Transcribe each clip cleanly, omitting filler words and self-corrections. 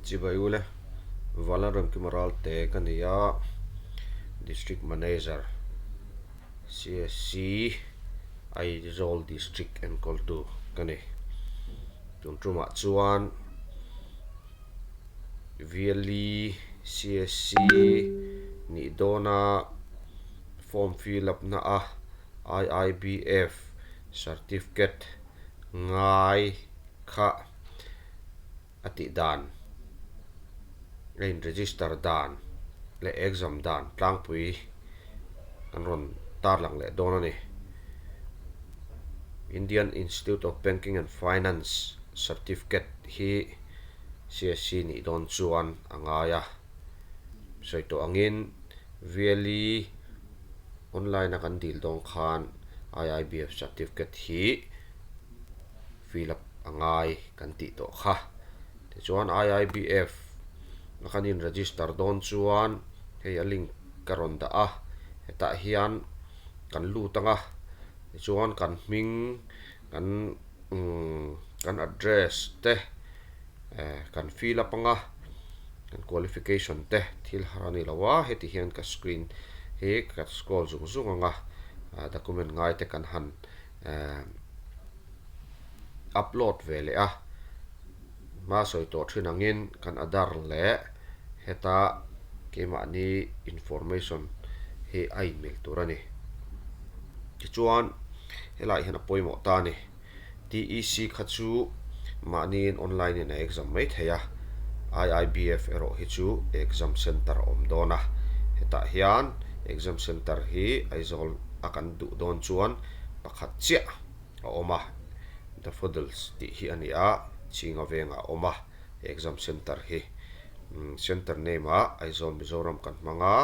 Chibai ule, Vanlalremkima Ralte ka ni a, District Manager, CSC, Aizawl District enkawltu ka ni. Tun tumah chuan VLE CSC nih dawna form fill up na a IIBF certificate ngai kha a tih dan, a in register dan leh exam dan tlangpui an rawn tarlang leh dawn a ni. Indian Institute of Banking and Finance certificate hi CSC nih dawn chuan a ngai a. Sawi tawh angin VLE online a kan dil dawn khan IIBF certificate hi fill up a ngai kan tih tawh kha. Tichuan IIBF a kan in register dawn chuan hei a link ka rawn dah a, hetah hian kan lut ang a, tichuan kan hming kan umm kan address te eh kan fill up ang a, kan qualification te thil har a ni lo a, heti hian ka screen hi ka scroll zung zung ang a, document ngai te kan han eh upload ve leh a, hma sawi tawh thin angin kan Aadhaar leh heta keimahni information hi a inmil tur a ni. Tichuan helaiah hian a pawimawh ta a ni. TEC kha chu mahniin online in a exam mai thei a, IIBF erawh hi chu exam center a awm dawn a, hetah hian exam center hi Aizawl a kan duh dawn chuan pakhat chiah a awm a, Daffodils tih hi a ni a, Chinga vengah a awm a, exam center hi center name ah Aizawl Mizoram kan hmang a,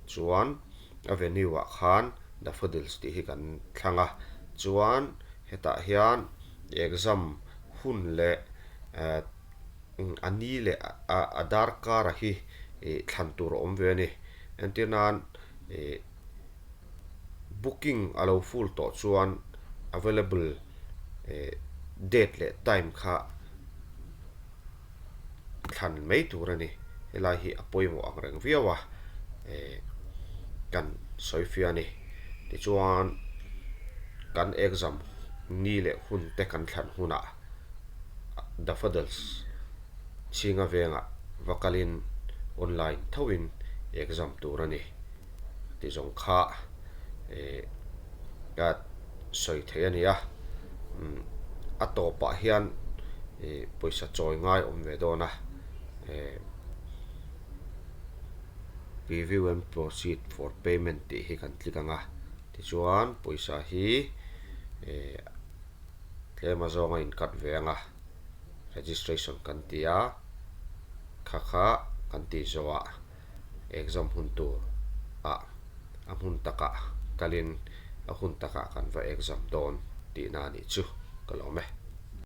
chuan a venue ah khan Daffodils tih hi kan thlang a, chuan hetah hian exam hun leh a ni leh a darkar a hi thlan tur a awm ve a ni, entir nan ih. Booking a lo full tawh chuan available eh date leh time kha thlan mai tur a ni. Helai hi a pawimawh ang reng viau a eh kan sawi fiah a ni. Tichuan kan exam ni leh hun te kan thlan hunah Daffodils chhinga vengah va kalin online thoin exam tur a ni. Ti zawng kha eh ka sawi thei a ni a, umm a tawpah hian ih pawisa chawi ngai awm ve dawn a, eh preview and proceed for payment tih hi kan click ang a, tichuan pawisa hi eh tlem a zawng a in cut ve ang a, registration kan ti a, kha kha kan tih zawhah. Exam hun tur ah a hmun takah kalin a hun takah kan va exam dawn tihna a nih chu ka lawm e.